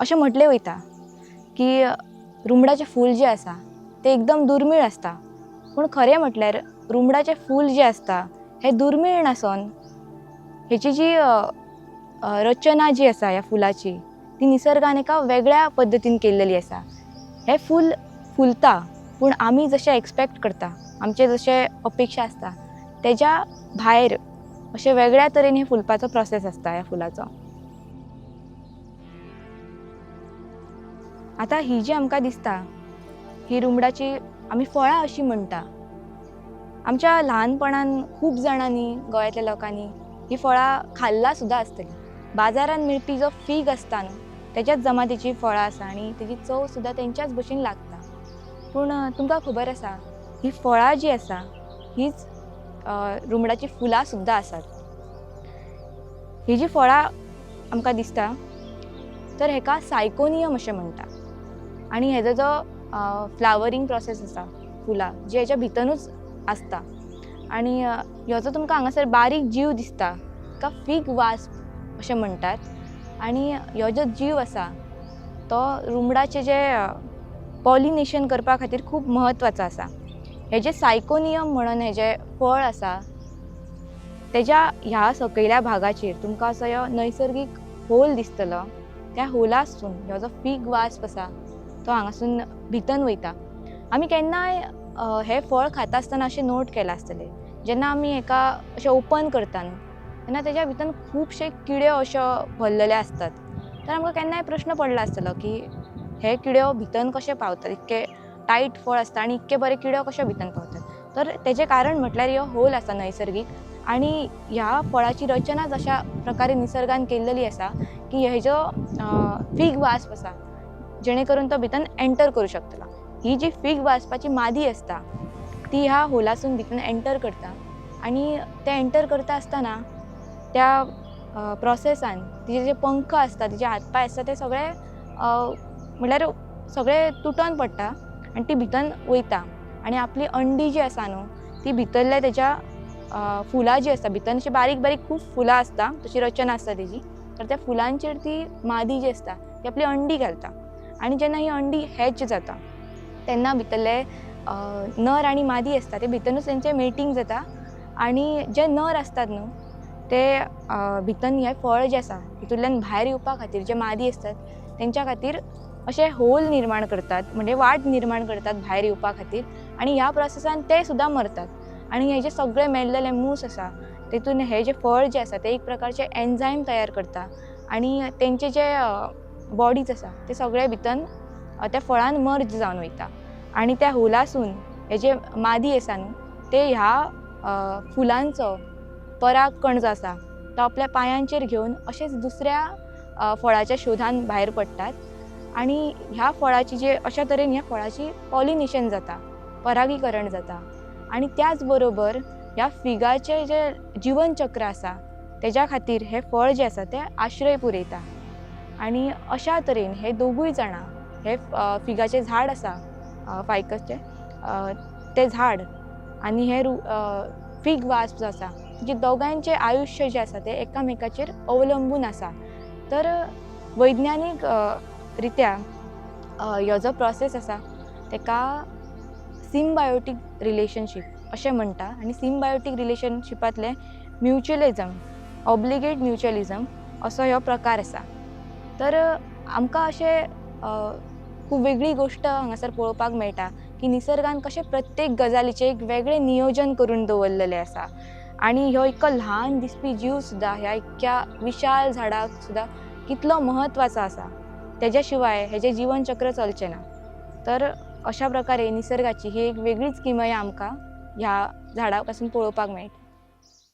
अशें म्हटलें वयता की रुमडाचें फूल जें आसा तें एकदम दुर्मीळ आसता, पूण खरें म्हटल्यार रुमडाचें फूल जें आसता हें दुर्मीळ नासून हेची जी रचना जी आसा ह्या फुलाची ती निसर्गान एका वेगळ्या पद्दतीन केल्लेली आसा. हें फूल फुलता पूण आमी जशें एक्सपेक्ट करता, आमचें जशें अपेक्षा आसता तेज्या भायर अशें वेगळ्या तरेन हे फुलपाचो प्रोसेस आसता ह्या फुलाचो. आतां ही जी आमकां दिसता ही रुमडाची आमी फळां अशीं म्हणटा. आमच्या ल्हानपणान खूब जाणांनी, गोंयांतल्या लोकांनी ही फळां खाल्लां सुद्दां आसतलीं. बाजारान मेळपी जो फीग आसता न्हू तेज्याच जमातीची फळां आसा आनी तेजी चव सुद्दां तेंच्याच भशेन लागता. पूण तुमकां खबर आसा ही फळां जी आसा हीच रुमडाची फुलां सुद्दां आसात. ही जी फळां आमकां दिसता तर हेका सायकोनियम अशें म्हणटा आनी हेजो जो फ्लावरींग प्रोसेस आसा फुलां जी हेच्या भितरूच आसता आनी ह्यो जो तुमकां हांगासर बारीक जीव दिसता ताका फीग वास्प अशें म्हणटात आनी ह्यो जो जीव आसा तो रुमडाचें जें पॉलिनेशन करपा खातीर खूब म्हत्वाचो आसा. हेजें सायकोनियम म्हणून हेजें फळ आसा तेज्या ह्या सकयल्या भागाचेर तुमकां असो ह्यो नैसर्गीक होल दिसतलो. त्या होलासून ह्यो जो फीग वास्प आसा तो हांगासून भितर वयता. आमी केन्नाय हें फळ खाता आसतना अशें नोट केलां आसतलें, जेन्ना आमी हेका अशें ओपन करता न्हू तेन्ना तेज्या भितर खुबशे किड्यो अश्यो भरलेले आसतात. तर आमकां केन्नाय प्रश्न पडला आसतलो की हे किड्यो भितर कशे पावतात, इतके टायट फळ आसता आनी इतके बरे किड्यो कशे भितर पावतात. तर तेजें कारण म्हटल्यार ह्यो होल आसा नैसर्गीक आनी ह्या फळाची रचना अशा प्रकारे निसर्गान केल्लेली आसा की हेजो फीग वास्प आसा जेणे करून तो भितर एंटर करूं शकतलो. ही जी फीग वास्पाची मादी आसता ती ह्या होलासून भितर एंटर करता आनी ते एंटर करता आसतना त्या प्रोसेसान तिजे जे पंख आसता, तिजे हात पांय आसता ते सगळे म्हळ्यार सगळे तुटोन पडटा आनी ती भितर वयता आनी आपली अंडी जी आसा न्हू ती भितरल्या तेज्या फुलां जी आसता भितर अशी बारीक बारीक खूब फुलां आसता, तशी रचना आसता तेजी. तर त्या फुलांचेर ती मादी जी आसता ती आपली अंडी घालता आनी जेन्ना ही अंडी हॅच जाता तेन्ना भितरले नर आनी मादी आसता ते भितरूच तेंचें मेटींग जाता आनी जे नर आसतात न्हू ते भितर हें फळ जें आसा तितूंतल्यान भायर येवपा खातीर जे मादी आसतात तेंच्या खातीर अशें होल निर्माण करतात, म्हणजे वाट निर्माण करतात भायर येवपा खातीर आनी ह्या प्रोसेसान ते सुद्दां मरतात. आनी हे जे सगळे मेल्लेले मूस आसा तेतून हे जे फळ जे आसा ते एक प्रकारचे एन्झायम तयार करता आनी तेंचे जे बॉडीज आसा ते सगळे भितर त्या फळान मर्ज जावन वयता आनी त्या होलासून हे जे मादी आसा न्हू ते ह्या फुलांचो परागकण जो आसा तो आपल्या पांयांचेर घेवन अशेंच दुसऱ्या फळाच्या शोधान भायर पडटात आनी ह्या फळाची जे अशा तरेन ह्या फळाची पॉलिनेशन जाता, परागीकरण जाता आनी त्याच बरोबर ह्या फिगाचें जें जिवनचक्र आसा तेज्या खातीर हें फळ जें आसा तें आश्रय पुरयता आनी अशा तरेन हे दोगूय जाणां हे फिगाचें झाड आसा फायकसचें तें झाड आनी हे फीग वास्प जो आसा जी दोगांयचें आयुश्य जें आसा तें एकामेकाचेर अवलंबून आसा. तर वैज्ञानीक रित्या ह्यो जो प्रोसेस आसा तेका सिम्बायोटीक रिलेशनशीप अशें म्हणटा आनी सिम्बायोटीक रिलेशनशिपांतलें म्युच्युअलिजम, ऑब्लिगेट म्युच्युअलिजम असो ह्यो प्रकार आसा. तर आमकां अशें खूब वेगळी गोश्ट हांगासर पळोवपाक मेळटा की निसर्गान कशें प्रत्येक गजालीचें एक वेगळें नियोजन करून दवरलेलें आसा आनी ह्यो इतको ल्हान दिसपी जीव सुद्दां ह्या इतक्या विशाल झाडाक सुद्दां कितलो म्हत्वाचो आसा, तेज्या शिवाय हेजें जिवन चक्र चलचें ना. तर अशा प्रकारे निसर्गाची ही एक वेगळीच किमया आमकां ह्या झाडा पासून पळोवपाक मेळटा.